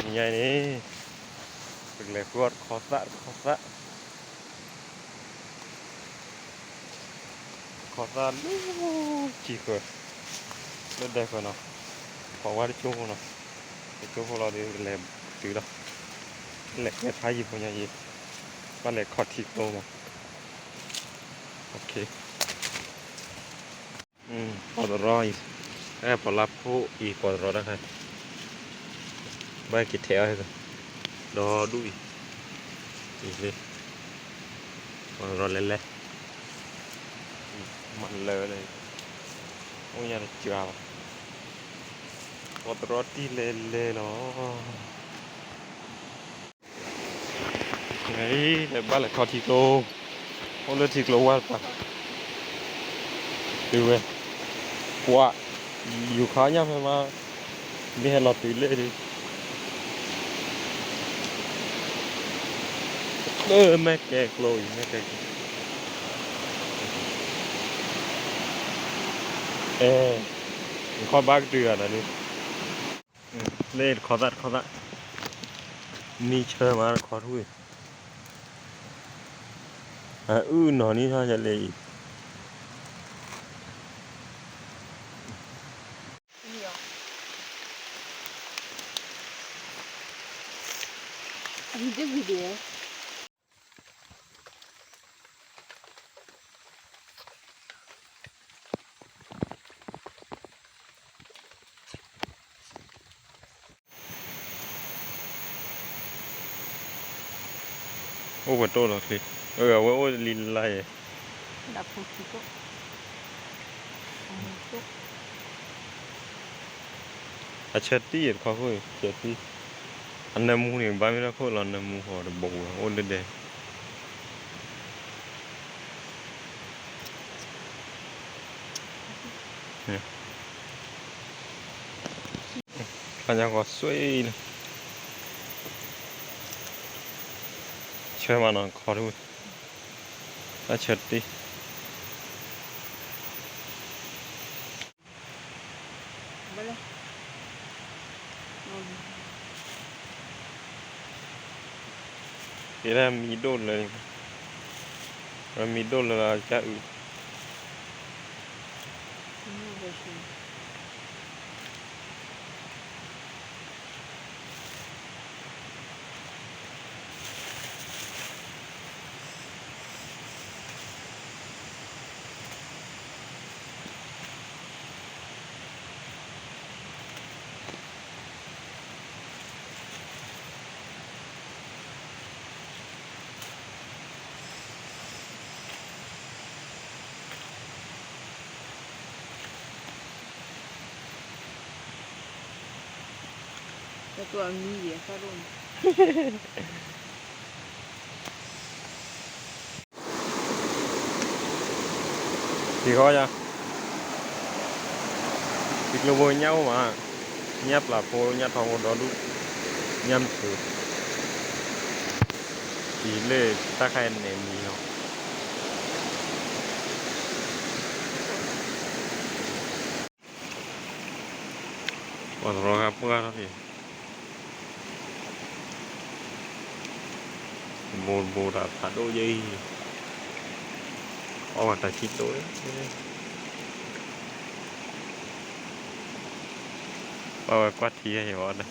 ညါအံၤန့ၣ် ပကလဲၤဃုအီၣ်တခီသၣ်တခီသၣ်, တခီသၣ်လၢထံဃၢၤ, လၢဒဲဃၢၤနီၤ, ပှၤဝါတကၠိဖိနီၤ, တကၠိဖိလီၤဒီး ပကလဲၤတုၤလီၤ, လဲၤကဲဖးယံၤဖိညါယံၤ, ဘၣ်လဲၤခီထံကျိမး, ပှၤသရီအံၤ, အဲၣ်ပှၤလၢဖိအံၤ ပှၤသရီတၢ်ခါ, ဘၣ်က့ၤထဲးအီၤဟဲက, ဒီဒူၣ်အံၤ, အံၤလၢ, ပှၤသရီလဲၤလဲၤ, မၤလၢာ်လၢ, အိၣ်ညါတစှၤဘၣ်, ပှၤသရီတံၢ်လဲၤလဲၤလီၤ. လဲၤဘၣ်လဲၤခီထံကျိ, အိၣ်လၢထံကျိဝါတပၤ, တုၤဝဲ, ပှၤ, ယူၤခါညါဖဲမး, မ့ၢ်ဟဲလီၤတုၤလၢဒုး, လၢမဲာ်ကဲကျိအံၤ မဲာ်ကဲကျိ, အဲ, နခီဘၣ်ကတုၤဂၤဒီးဒုး လၢတခီသၣ်တခီသၣ်, မံဆၢမးတခီထူၣ်အံၤ, အအုၣ်နီၤန့ၣ်ထီၣ်ယလဲၤအံၤ, အံၤတဝံၤဒံး အိၣ်ပှဲၤတိၢ်လီၤချ့, အဝဲအိၣ်လံလါယဲ, အဆၢတံၢ်တခီခိၣ်, ဆၢတံၢ်, အနၢမူန့ၣ် ဘၣ်မ့ၢ်ထီၣ်ခိၣ်လီၤ နၢမူဃီတဘိဝဲအိၣ်ဒဲဒဲ ဖျါညါကီၤစွ့လီၤ, ဆၢမးနီၤ ခီထူၣ်, တၢ်ဆၢတ့ၢ် ကဲဒၣ်မံၤဒိၣ်လၢ, မံၤဒိၣ်လၢလၢကစၢ်အုး တၢ်တူၢ်အမံယဲၢ်သၣ်ဒိၣ်န့ၣ် ထံဃီယၤ, ထံကျိဖိညၣ်အိၣ်မး, ညၣ်ပျၢ်ဖိ ညၣ်ထီဖိဒီဒူၣ်, ညၣ်မုၢ်ဆူၣ်, အံၤလၢတၢ်ခါအံၤန့ၣ်မံၤလီၤ. ပှၤသရီခါပှၢ်ထီၣ်က့ၤ, ဘိတဘိတၢ်ဖးဒိၣ်ယဲအံၤ, အီၣ်ဝဲတၢ်ဆံးတိၢ်, ပှၤဝဲကွၢ်ထံယဲအံၤဝဲဒၣ်